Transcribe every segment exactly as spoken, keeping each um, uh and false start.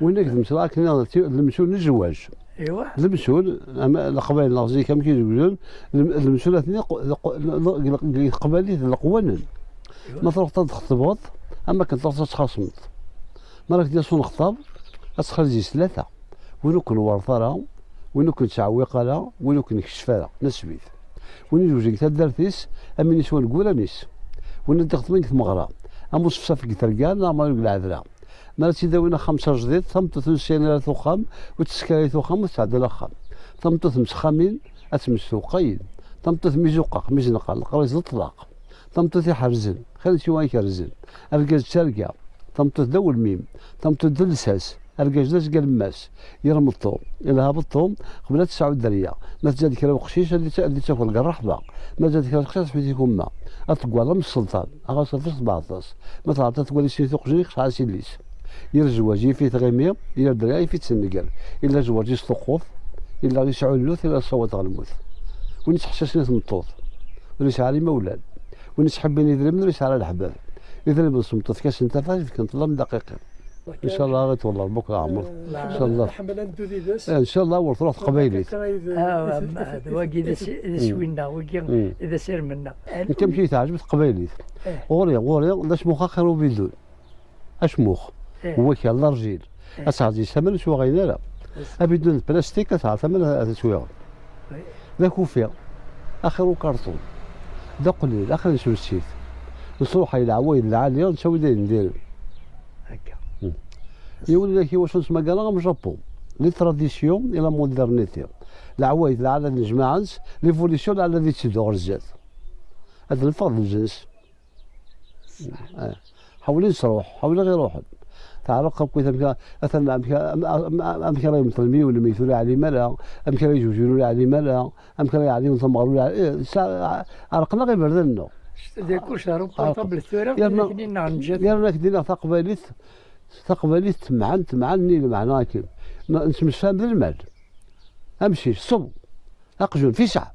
Win i d-msel akken, lemsul n zzwaǧ. Lemsul, ama Leqbayel neɣ zik amek i zewǧen, lem- lemsul atni q- q- l- l- deg Teqbaylit d leqwanen. Ma truḥeḍ ad txeṭbeḍ, am akken truḥeḍ ad txaṣmeḍ. Mi ara k-d-yas unexṭab, ad txelzeḍ s tlata. Win ur ken-werreḍ ara, win ur ken-ttɛewwiq ara, win ur ken-ikeččef ara, nasbit. Win izewǧen deg taddart-is, am win iswan deg wuran-is. Win ad d-ixeṭben deg tmeɣra, am uṣefṣaf deg terga neɣ am win deg lɛedra. Mi ara tt-id-awin axxam s ajdiṭ, tameṭṭut ur nessin ara tuxxam, ur teskaray tuxxam, ur tesɛeddal axxam. Tameṭṭut msexxamin, ad tmestewqayin. Tameṭṭut mi zuqeq, mi zneqer, leqrayz d ṭṭlaq. Tameṭṭut iḥerzen, xir n siwa ikerrzen. Argaz d targa, tameṭṭut d awelmim, tameṭṭut d lsas, argaz d azgal n mass, yir meṭṭu, ilha beṭṭu, qbel ad tesɛu dderya. Ma tezza-d kra uqcic, ad yett- ad yettaker deg ṛṛeḥba. Ma tezza-d kra uqcic, ad teḥbes tikumma. Ad teggal am sselṭan, aɣas ɣef tbeɛḍes. Ma tɛeṭṭa twala sin tuqjin, yexṣer-as illi-s. Yir zzwaǧ, yif i tɣimi, yir dderya, yif i tsennger. Illa zzwaǧ yesṭuqqut, illa yesɛullut, illa yessawaḍ ɣer lmut. Win yettḥessasen i tmeṭṭut, ur yesɛi ara imawlan. Win yettḥibbin idrimen, ur yesɛi ara leḥbab. Idrimen s tmeṭṭut, fkan-asen tafat, fkan ṭṭlam dqiqi. Incallah, ad twellah Rebbi akk leɛmer. Incallah. Ḥemmel ad neddu yid-s. Eh, incallah, ur truḥ teqbaylit. Ah, d wagi d as- d aswin-nneɣ, wagi d asirem-nneɣ. Nekk amek i teɛjeb teqbaylit? Ɣur-i, ɣur-i, d acmux axir ubidun. Acmux. Wakal, larjil. Ad teɛziz tama ur swiɣayen ara. Abidun d plastik, ad teɛreḍ tama ad swiɣ. D akufi, axir ukarṭun. D aqlil, axir n tewsit. Nesruḥay leɛwayed lɛali, nettawi-d ayen n diri. Akka. Yiwen n laki wacu nettmagar am Japun. Les traditions et la modernité. Leɛwayed lɛali ad nejmaɛent, l'évolution lɛali ad yetteddu ɣer zdat. Ad neffeɣ d lǧens. Eh, ḥawlen sruḥ, ḥawlen ɣer ruḥen. Teɛreq akkit amek, atan amek, am- am- am- amek ara yemṭel mmi-w lmeyt ur yeɛlim ara, amek ara yezweǧ ur yeɛlim ara, amek ara yeɛlim tameɣra ur yeɛlim, eh, sa- ɛerqen-aɣ iberdan-nneɣ. D kullec ṛebban tablet tura, yerna- akken i neɣ neǧǧa. Yerna ak-d-iniɣ taqbaylit, taqbaylit temɛen, temɛen-nni lmeɛna akken. N- nettemsefham d lmal. Amcic, ṣṣew. Aqjun, fisaɛ.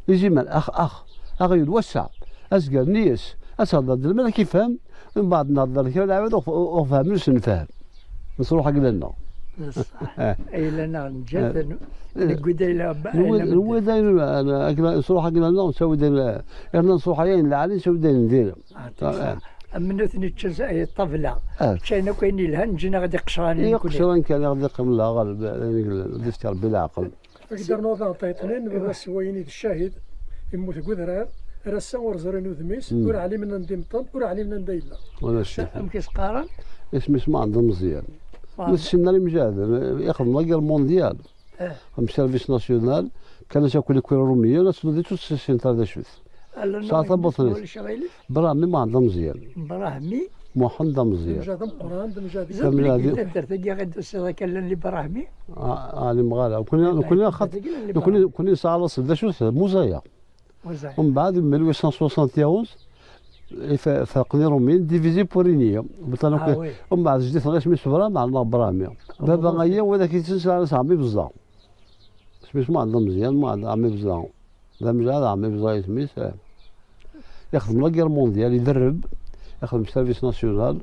Izimer, ax, ax. Aɣyul, wassaɛ. Azger, nni-as. Ad thedder d lmal ad k-ifhem. Mbeɛd nhedder kra n lɛibad ur ɣ-, ur ɣ-fehmen, ur s-nefhem. Nesruḥ agla-nneɣ. Ayla-nneɣ neǧǧa-t, n- newwi-d ayla, newwi-d ayla ayen, ayen, agla-, nesruḥ agla-nneɣ, nettawi-d ayen, yerna nesruḥ ayen lɛali, nettawi-d ayen n diri. Ah, am nutni ččan s- ay ṭṭabla. Ččan akk ayen yelhan, ǧǧan-aɣ-d iqecran. Iqecran kan i ɣ-d-iqqimen d aɣaleb, d ayen yellan, ad ifti Rebbi leɛqel. Ad k-d-rnuɣ daɣen tayeḍnin, baba-s wayen i d ccahid, yemmut deg udrar, ar ass-a ur ẓrin udem-is, ur ɛlimen anda imeṭṭen, ur ɛlimen anda yella. Wala ccek. Amek i s-qqaren? Isem-is Mɛend Ameẓyan. Ur ssinen ara imejjaden, ixdem la guerre mondiale. Am service national, kan as akk les Irumiyen, ad tludiḍ ur tessineḍ ara d acu-t. Sɛa tabuṭnit. Brahmi Mɛend Ameẓyan. Brahmi? Muḥend Ameẓyan. D amejjad ameqqran, d amejjad. Tamejjad. Taddart-agi i d-tusiḍ akka llan Librahmi? Ah, ah, ɛlimeɣ ara. Nekni, nekni, xaṭ-, nekni, nekni nesɛa laṣel d acu-t, Muẓaya. Muẓaya. Umbeɛd, mil huit cent soixante et onze, ifa-, ferqen Irumiyen, divisé pour régner. Beṭṭan akk. Ah, oui. Umbeɛd, jdid-nneɣ isem-is Brahmi, ɛelmeɣ Brahmi. Baba, aya, wa d ak-yettnsan ara sɛami beẓẓa. Isem-is Mɛend Ameẓyan, Mɛend Ɛmi Beẓla. D amejjad, Ɛmi Beẓla isem-is, eh. Ixdem la guerre mondiale, iderreb, ixdem service national,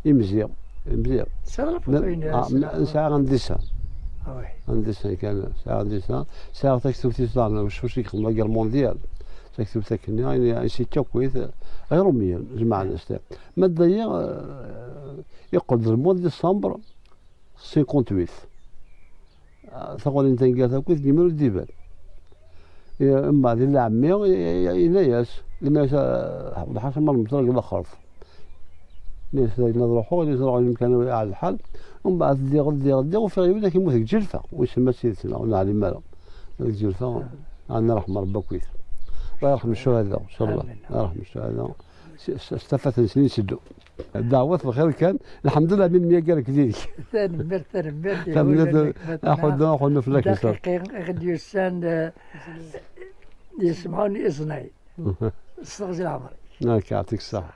imzi, imzi. Tesɛiḍ la photo-ina, ah, nesɛa un dessin. Ah, oui. Un dessin kan, sɛiɣ un dessin. Sɛiɣ taktubt-is daɣen, wacu i ixdem la guerre mondiale. Taktubt akkenni, ayen, ayen s-yekka akkit, Irumiyen, jemɛen-as. Ma d aya, eh, yeqqel-d le mois de décembre, cinquante-huit. Ah, taɣuri n taneggart akkit, limer ur d-iban. I-, mbeɛd, illa ɛemmi, i-, i-, yenna-yas, yenna-yas, ah, Ḥasan ma nmeẓra deg laxert. Yenna-yas, dayen ad ruḥeɣ, yenna-yas, ruḥeɣ lemkan-iw, yeɛya lḥal. Mbeɛd, ddiɣ, ddiɣ, ddiɣ, ufiɣ yiwen ad k-yemmut deg Ǧelfa, wissen ma d tidet neɣ ur neɛlim ara. Deg Ǧelfa, ɛni ṛeḥma Ṛebbi akkit. Allah yerḥem ccuhada, incallah. Amin. Allah yerḥem ccuhada. S, s, s tafat-nsen i nteddu. Ddeɛwat lxir kan, lḥemdullah mi nemyager akked yid-k. Tanemmirt, tanemmirt. Tanemmirt, aḥuddu, aḥunnu fell-ak, ddaqiqi i ɣ-d-yusan, eh, yessemɛun iẓnay. S teɣzi n leɛmer-ik. Akka, yeɛṭik ṣṣeḥḥa.